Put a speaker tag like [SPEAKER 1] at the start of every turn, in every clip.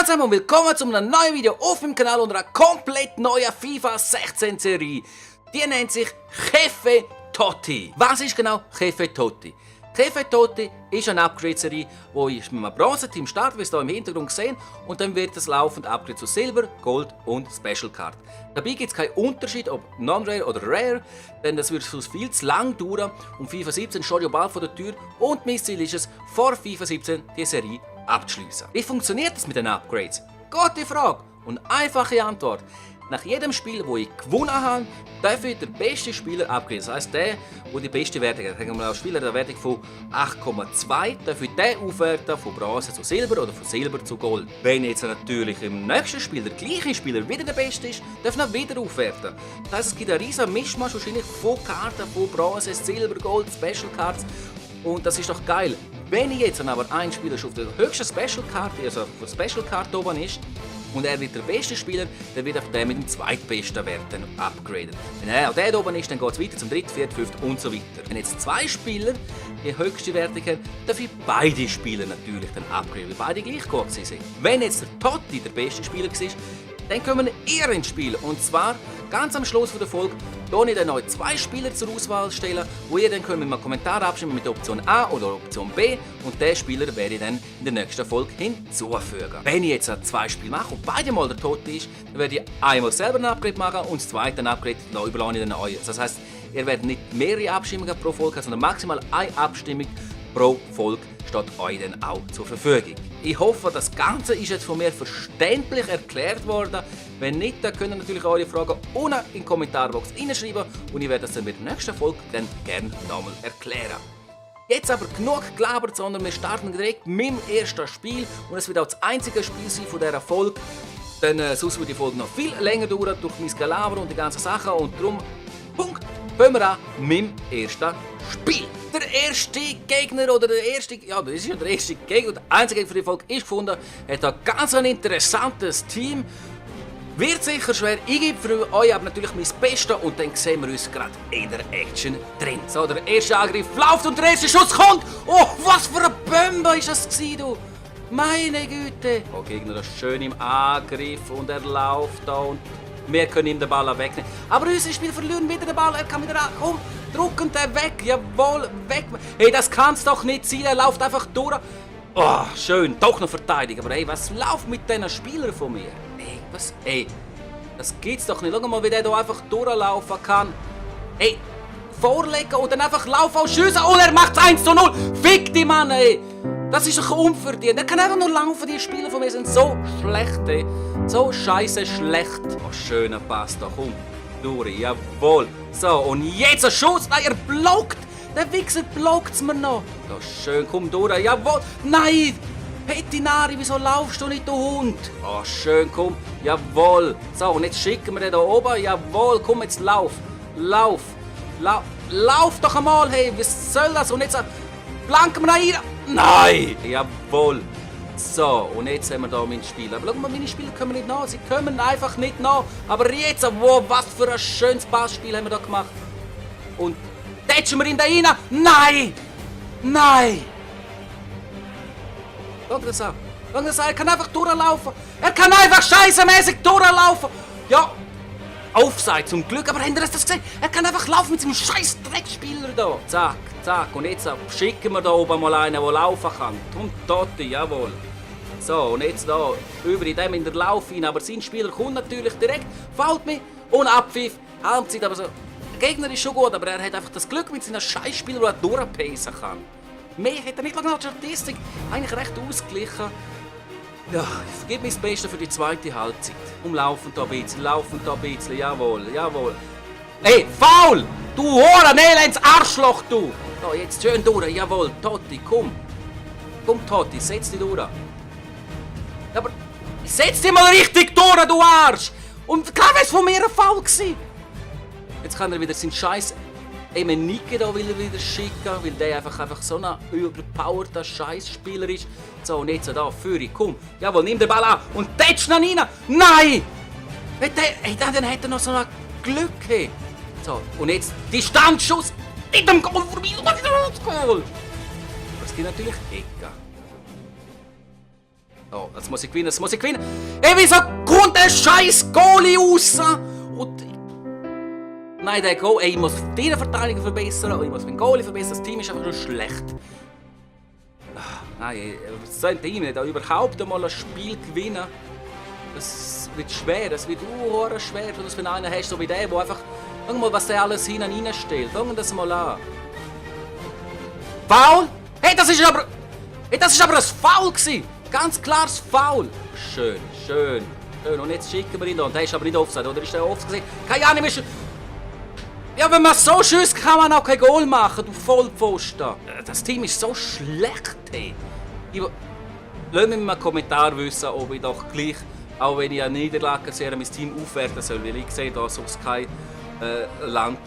[SPEAKER 1] Ciao zusammen und willkommen zu einem neuen Video auf meinem Kanal und einer komplett neuen FIFA 16 Serie. Die nennt sich Chefe Totti. Was ist genau Chefe Totti? Chefe Totti ist eine Upgrade-Serie, wo ich mit einem Bronze-Team starte, wie ihr hier im Hintergrund sehen, und dann wird es laufend Upgrade zu Silber, Gold und Special Card. Dabei gibt es keinen Unterschied, ob Non-Rare oder Rare, denn das würde sonst viel zu lang dauern und FIFA 17 steht ja bald vor der Tür und mein Ziel ist es, vor FIFA 17 die Serie abzuschließen. Wie funktioniert das mit den Upgrades? Gute Frage und einfache Antwort. Nach jedem Spiel, wo ich gewonnen habe, darf ich den besten Spieler upgraden. Das heisst, der die beste Wertung hat. Sagen wir mal, Spieler der Wertung von 8,2, darf ich den aufwerten von Bronze zu Silber oder von Silber zu Gold. Wenn jetzt natürlich im nächsten Spiel der gleiche Spieler wieder der Beste ist, darf ich ihn wieder aufwerten. Das heisst, es gibt einen riesen Mischmasch wahrscheinlich von Karten, von Bronze, Silber, Gold, Special Cards. Und das ist doch geil. Wenn ich jetzt aber einen Spieler schon auf der höchsten Special Card, also auf der Special Card oben ist, und er wird der beste Spieler, dann wird auch der mit dem zweitbesten Wert dann upgraden. Wenn er auch der oben ist, dann geht es weiter zum dritten, vierten, fünften und so weiter. Wenn jetzt zwei Spieler die höchste Wertung haben, darf ich beide Spieler natürlich dann upgraden, weil beide gleich gut sind. Wenn jetzt der Totti der beste Spieler war, dann kommen ihr ins Spiel. Und zwar ganz am Schluss der Folge hier ich dann euch zwei Spieler zur Auswahl stellen, wo ihr dann mit einem Kommentar abstimmen mit der Option A oder Option B und den Spieler werde ich dann in der nächsten Folge hinzufügen. Wenn ich jetzt zwei Spiele mache und beide mal der Tote ist, dann werde ich einmal selber ein Upgrade machen und das zweite Upgrade überlasse ich dann euch. Das heisst, ihr werdet nicht mehrere Abstimmungen pro Folge haben, sondern maximal eine Abstimmung pro Folge steht euch dann auch zur Verfügung. Ich hoffe, das Ganze ist jetzt von mir verständlich erklärt worden. Wenn nicht, dann könnt ihr natürlich eure Fragen unten in die Kommentarbox hineinschreiben und ich werde das dann mit der nächsten Folge dann gerne nochmal erklären. Jetzt aber genug gelabert, sondern wir starten direkt mit dem ersten Spiel und es wird auch das einzige Spiel sein von dieser Folge. Denn sonst wird die Folge noch viel länger dauern durch mein Gelaber und die ganzen Sachen und darum, Punkt, fangen wir an mit dem ersten Spiel. Der erste Gegner oder der erste, ja, das ist ja der erste Gegner, der einzige Gegner für die Folge ist gefunden, hat ein ganz interessantes Team. Wird sicher schwer, ich gebe für euch aber natürlich mein Bestes und dann sehen wir uns gerade in der Action drin. So, der erste Angriff läuft und der erste Schuss kommt. Oh, was für ein Bombe ist das gewesen, du? Meine Güte. Oh, Gegner ist schön im Angriff und er läuft da und wir können ihm den Ball wegnehmen. Aber unser Spieler verlieren wieder den Ball, er kann wieder an. Komm, drücken den weg, jawohl, weg. Hey, das kann es doch nicht sein, er läuft einfach durch. Oh, schön, doch noch verteidigen. Aber hey, was läuft mit diesen Spielern von mir? Hey, was? Hey, das geht's doch nicht. Schau mal, wie der hier einfach durchlaufen kann. Hey, vorlegen und dann einfach laufen und schiessen. Und er macht 1:0. Fick die Mann, ey. Das ist doch unverdient. Er kann einfach nur laufen. Die Spieler von mir sind so schlecht, ey. So scheiße schlecht. Oh, schöner Pass da, komm. Durch, jawohl. So, und jetzt ein Schuss. Nein, er blockt. Der Wichser blockt's mir noch. Ja, schön, komm durch, jawohl. Nein. Pettinari, wieso laufst du nicht, du Hund? Oh, schön, komm. Jawohl. So, und jetzt schicken wir den da oben. Jawohl, komm, jetzt lauf. Lauf. Lauf doch einmal, hey. Was soll das? Und jetzt blanken wir rein. Nein. Jawohl. So, und jetzt haben wir hier mein Spiel. Aber schau mal, meine Spieler kommen nicht nach. Sie kommen einfach nicht nach. Aber jetzt, wow, was für ein schönes Passspiel haben wir da gemacht. Und tätschen wir ihn da rein. Nein. Nein. Schau das an. Schau das an. Er kann einfach durchlaufen. Er kann einfach scheissemäßig durchlaufen. Ja. Offside zum Glück. Aber habt ihr das gesehen? Er kann einfach laufen mit seinem scheiß Dreckspieler da. Zack, zack. Und jetzt schicken wir da oben mal einen, der laufen kann. Und Totti, jawohl. So, und jetzt da über in dem in der Lauf rein. Aber sein Spieler kommt natürlich direkt, fällt mich und Abpfiff. Halbzeit, aber so. Der Gegner ist schon gut, aber er hat einfach das Glück mit seinen Scheißspieler, der er durchpacen kann. Mehr hat er nicht lange die Statistik eigentlich recht ausgeglichen. Ja, ich vergebe mir das Beste für die zweite Halbzeit. Laufen da ein bisschen, jawohl, jawohl. Hey, faul! Du Huren, elends Arschloch, du! Da, jetzt schön durch, jawohl, Totti, komm. Komm, Totti, setz dich durch. Ja, aber setz dich mal richtig durch, du Arsch! Und klar wäre es von mir ein Foul gewesen. Jetzt kann er wieder seinen Scheiß Emenike da will er wieder schicken, weil der einfach so ein überpowerter Scheißspieler ist. So, und jetzt da, Führer, komm. Jawohl, nimm den Ball an und tätsch ihn rein. Nein! Dann hat er noch so ein Glück. Hey. So, und jetzt Distanzschuss mit dem Goal vorbei. Das gibt natürlich Ecke. Oh, das muss ich gewinnen, das muss ich gewinnen. Ey, wieso kommt der scheiß Goalie raus? Und... Nein, der Goalie... Ey, ich muss die Verteidigung verbessern und ich muss den Goalie verbessern. Das Team ist einfach nur schlecht. Nein, so ein Team nicht überhaupt einmal ein Spiel gewinnen. Das wird schwer, das wird schwer, wenn du es für einen hast, so wie der einfach... Schau mal, was der alles reinstellt. Schau das mal an. Foul? Hey, das ist aber... Hey, das ist aber ein Foul gewesen. Ganz klares Foul. Schön, schön, schön. Und jetzt schicken wir ihn da. Und der ist aber nicht offside, oder ist der offside? Keine Ahnung, ist... Ja, wenn man so schießt, kann man auch kein Goal machen, du Vollpfosten. Das Team ist so schlecht, hey. Lasst mich mal einen Kommentar wissen, ob ich doch gleich, auch wenn ich eine Niederlage sehe, mein Team aufwerten soll. Weil ich sehe da sonst kein Land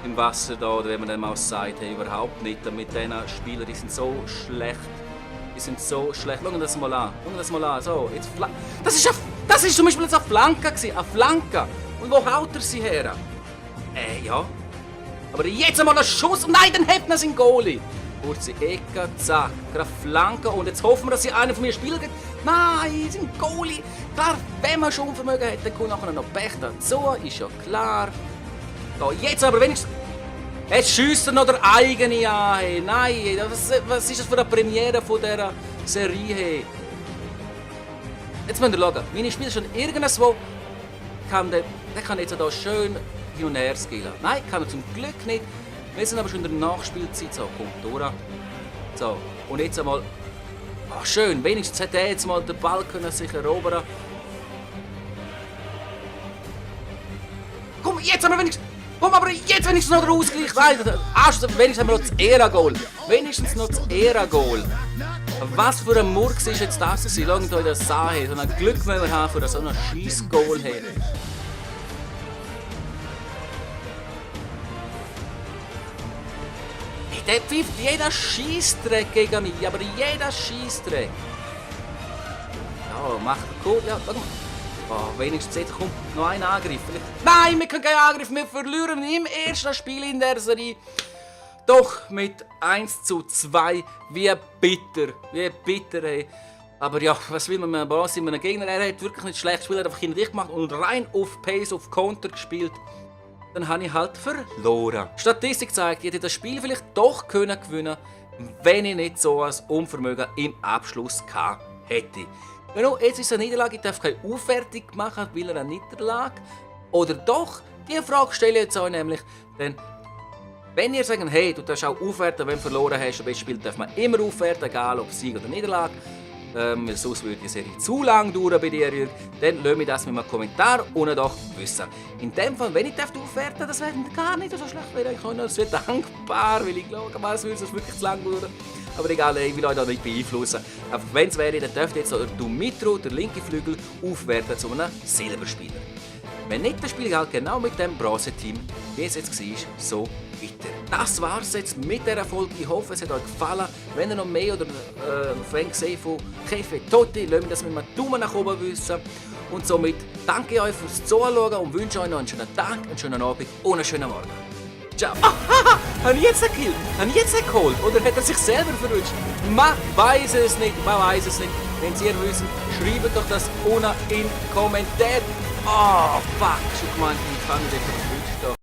[SPEAKER 1] im Wasser da, oder wenn man dann mal sagt, hey, überhaupt nicht. Mit diesen Spielern, die sind so schlecht. Die sind so schlecht. Schau das mal an. Schau das mal an. So, jetzt das ist zum Beispiel jetzt eine Flanke gewesen. Eine Flanke. Und wo haut er sie her? Ja. Aber jetzt einmal ein Schuss. Nein, dann hebt man seinen Goalie. Kurze Ecke, zack. Gerade Flanke. Und jetzt hoffen wir, dass sie einen von mir Spielern geht. Nein, sein Goalie. Klar, wenn man schon Unvermögen hat, dann kommt nachher noch Pech dazu. Ist ja klar. So, jetzt aber wenigstens... Jetzt schiesst er noch der eigene an. Hey. Nein, was ist das für eine Premiere von dieser Serie? Hey. Jetzt müsst ihr schauen. Meine Spieler schon irgendwo der kann jetzt hier schön hin und her skillen. Nein, kann er zum Glück nicht. Wir sind aber schon in der Nachspielzeit. So, kommt durch. So, und jetzt einmal... Ach, schön, wenigstens hat er jetzt mal den Ball können sich erobern. Komm, jetzt haben wir wenigstens... Komm, aber jetzt wenigstens noch der Ausgleich. Wenigstens haben wir noch das Ehrengoal. Wenigstens noch das Ehrengoal. Was für ein Murks ist jetzt das? Sie schauen euch das an. So ein Glück müssen wir haben, für so ein Scheissgoal her. Der pfifft jeder Scheissdreck gegen mich. Aber jeder Scheissdreck. Ja, macht er gut. Ja, schau mal. Oh, wenigstens jetzt kommt noch ein Angriff. Nein, wir können keinen Angriff. Wir verlieren im ersten Spiel in der Serie. Doch mit 1:2. Wie bitter. Wie bitter, ey. Aber ja, was will man mit einem Gegner? Er hat wirklich nicht schlecht gespielt, er hat einfach ihn dicht gemacht und rein auf Pace, auf Counter gespielt. Dann habe ich halt verloren. Die Statistik zeigt, ich hätte das Spiel vielleicht doch gewinnen können, wenn ich nicht so ein Unvermögen im Abschluss gehabt hätte. Genau, jetzt ist es eine Niederlage, ich darf keine Aufwertung machen, weil er eine Niederlage. Oder doch? Diese Frage stelle ich jetzt euch nämlich. Denn wenn ihr sagt, hey, du darfst auch aufwerten, wenn du verloren hast, ein Spiel darf man immer aufwerten, egal ob Sieg oder Niederlage. Weil sonst würde die Serie zu lang dauern bei dir, Jürg. Dann lasst mich das mit einem Kommentar unten doch wissen. In dem Fall, wenn ich aufwerten darf, das wäre gar nicht so schlecht. Ich wäre dankbar, weil ich glaube, es würde wirklich zu lang dauern. Aber egal, ich will euch da nicht beeinflussen. Aber wenn es wäre, dann dürft ihr jetzt der Dumitru, der linke Flügel, aufwerten zu einem Silberspieler. Wenn nicht, dann spiele ich halt genau mit dem Bronze-Team, wie es jetzt war, so weiter. Das war's jetzt mit dieser Folge. Ich hoffe, es hat euch gefallen. Wenn ihr noch mehr oder Fan gesehen von Café Totti, lasst mich das mit einem Daumen nach oben wissen. Und somit danke ich euch fürs Zuschauen und wünsche euch noch einen schönen Tag, einen schönen Abend und einen schönen Morgen. Ciao. Habe ich jetzt gekillt? Habe ich jetzt geholt? Oder hat er sich selber verwünscht? Man weiß es nicht. Man weiß es nicht. Wenn Sie es wissen, schreibt doch das unten in die Kommentare. Oh, fuck. Schon gemeint, ich kann nicht.